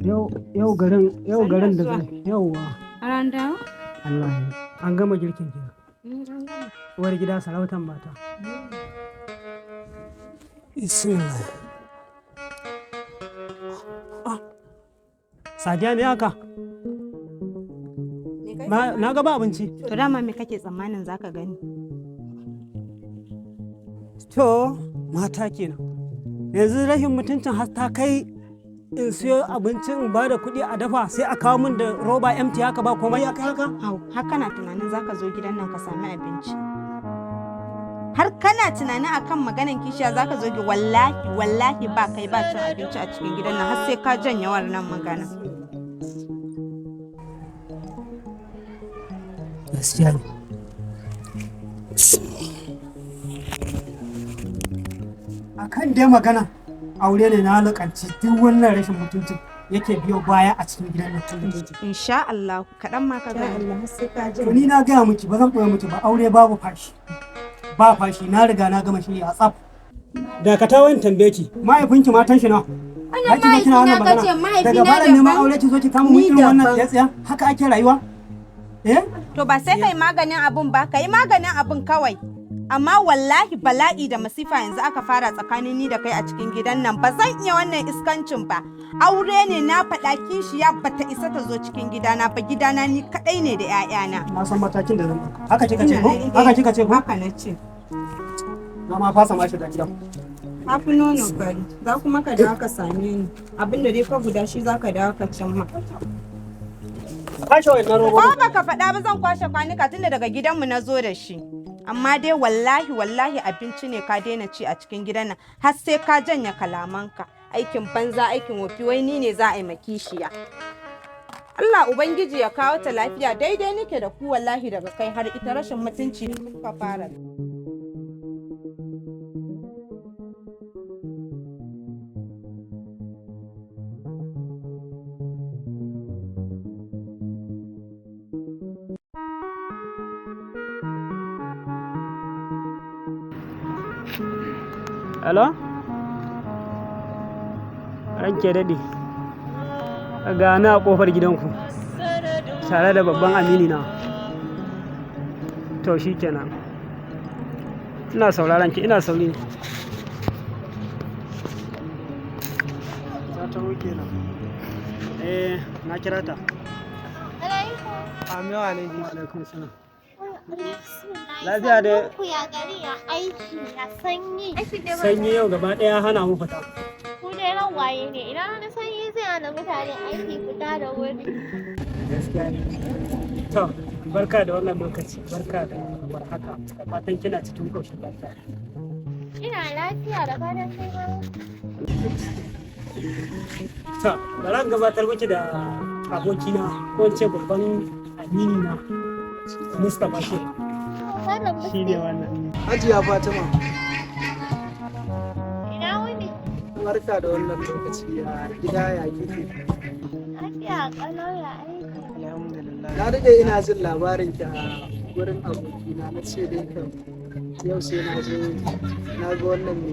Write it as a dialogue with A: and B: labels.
A: Yau garin, yau garin da zai yauwa.
B: Har an dawo?
A: Allah ya an gama girkin kenan. Uwar gida sarautar mata. Bismillah. Ah, Sadiya, me haka? Na ga ba abinci.
B: To dama me kake tsammanin zaka gani?
A: To, mata kenan. Yanzu rashin mutuncin har ta kai in siyo abinci in ba da kuɗi a dafa, sai a kawo min da roba empty haka, ba komai ya kai haka?
B: Au, har kana tunanin zaka zo gidan nan ka sami abinci? Har kana tunanin akan maganan kishiya zaka zo wallahi wallahi ba kai ba cin abinci a cikin gidan nan har sai ka janye wannan magana.
A: Gaskiya ne. A kan dai magana aure ne na lakanci duk wannan rashin mutuncin yake biyo baya a cikin gidan nan, cin mutunci.
B: Insha Allah, kaɗan ma ka gani.
C: Allah, sai ka
A: To ni na gaya miki, ba zan ɓoye miki ba, aure babu fashi. Ba fashi, na riga na gama shirya tsaf. Dakata, wani tambaye ki, mahaifinki matan shi nawa?
C: Wannan
A: Har ki zo kina wannan
C: mahaifina
A: magana.
C: kace, mahaifina
A: Daga fara neman
C: daban.
A: aure ki zo ki kama mun
C: Ni
A: irin wannan
C: daban.
A: tsiya, haka ake rayuwa? Eh?
B: To ba sai kai maganin abun ba, kai maganin abun kawai. Amma wallahi bala'i da masifa yanzu aka fara tsakanin ni da kai a cikin gidan nan, ba zan iya wannan iskancin ba. Aure ne na faɗa, kishiya bata isa ta zo cikin gidana ba, gidana ni kaɗai ne da 'ya'yana.
A: Na san matakin da zan ɗauka. Haka kika ce ko? Haka kika ce ko?
B: Haka na ce.
A: Na ma fasa ma shiga gidan.
B: Hafi nono fari, za kuma ka dawo ka same ni. Abin da dai ka guda shi za ka dawo ka cimma.
A: Kwashe wannan
B: Ko
A: robobin.
B: baka faɗa ba zan kwashe kwanuka, tunda daga gidanmu na zo da shi. Amma dai wallahi wallahi abinci ne ka daina ci a cikin gidan nan har sai ka janye kalamanka. Aikin banza, aikin wofi, wai ni ne za a yi makishiya. Allah Ubangiji ya kawo ta lafiya, daidai nake da ku wallahi, daga kai har ita rashin mutunci kuka fara.
A: Hello? Ranke daɗe. Ga na a ƙofar gidanku tare da babban amini na. To shi kenan. Ina sauraron ki, ina sauri. Ta taho kenan. Eh, na kira ta.
D: Amin wa alaikum.
A: Wa alaikum salam.
E: Bismillah.
A: Lafiya dai.
E: Ku ya gari, ya aiki, ya sanyi?
A: Sanyi yau gaba ɗaya hana mu fita.
E: Ku dai waye ne. Ina wani sanyi zai hana mutane aiki fita da wuri?
A: Gaskiya ne. To, barka da wannan lokaci, barka da warhaka. Da fatan kina cikin ƙoshin lafiya.
E: Ina lafiya, da fatan kai ma.
A: To, bari in gabatar miki da abokina, ko in ce babban amini na, Mustapha ke.
E: Wannan
A: Shi ne wannan.
D: Hajiya Fatima,
E: Ina wuni?
D: barka da wannan lokaci, ya gida, ya kike?
E: Lafiya kalau, ya aiki?
D: Alhamdulillah. Na daɗe ina jin labarin ki a gurin abokina, na ce dai kam yau sai na zo na ga wannan mai